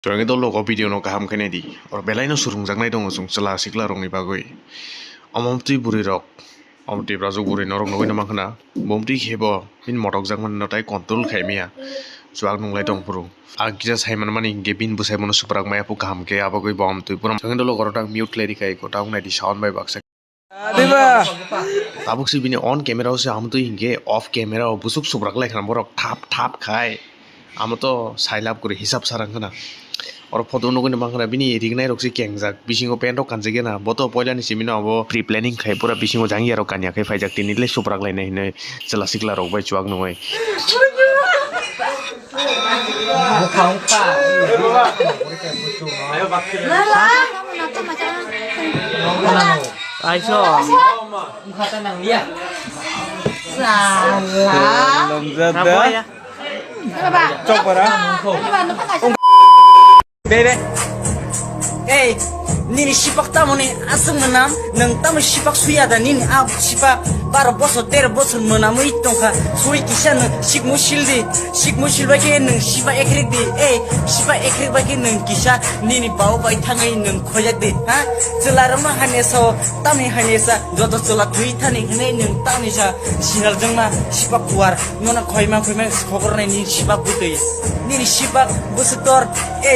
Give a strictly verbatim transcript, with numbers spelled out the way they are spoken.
Chwraini dol logo video no kaham khe nai di. Oro belai no swrwngjaknai tongo chwng chwla sikla rokni bagwi. Omo twi bwrwi rok, omo twi brajwk bwrwi norok nugwi no mankha na. Bo twi khe bo bini motok jakmani no tai control khai maya. Chuak nunglai tong phuru. Ang kisa sai manmani hinkhe bini bwsai bono swprak maya phu kaham khe, abagwi bo omo twi pura. Chwraini dol logo oro tak mute khlai rikha eko, ta wngnai di sound bai baksa. Adiba. Tabuk si bini on camera o se, amo twi hinkhe off camera o busuk subrak lai khana borok thap thap khai. Amo to sai lab kwrwi hisab sarang khana. Oro photo nugwi no mankha na bini rignai rok se kengjak, bisingo pant rok kanjak ya na. Bo to poila ni simi no abo pre planning khai pura bisingo jangya rok kanya khai phaijak, tini le subrak lainai hinwi chwla sikla rok bai chuak nungwi. Aiso. Sala. Lamjada. Chokpara. Bebe. Ei, nini sipak tamoni aswk mwnam, nwng tamo sipak suya da nini a sipak baro bosor tero bosor mwnamwi tongkha, sui kisa nwng sikmu sildi, sikmu silbai khe nwng sipak ekrek di, ei, sipak ekrek bai khe nwng kisa nini bau bai thangwi nwng khoyak di, ha? Chwla rokno hamya sao, tamni hamya sa, joto chwla thwi thani hwnwi nwng tamni sa, sinal jongma sipak kuar, nono khoima khoima khokroknai nini sipak bwtwi, nini sipak bwswk tor, ei.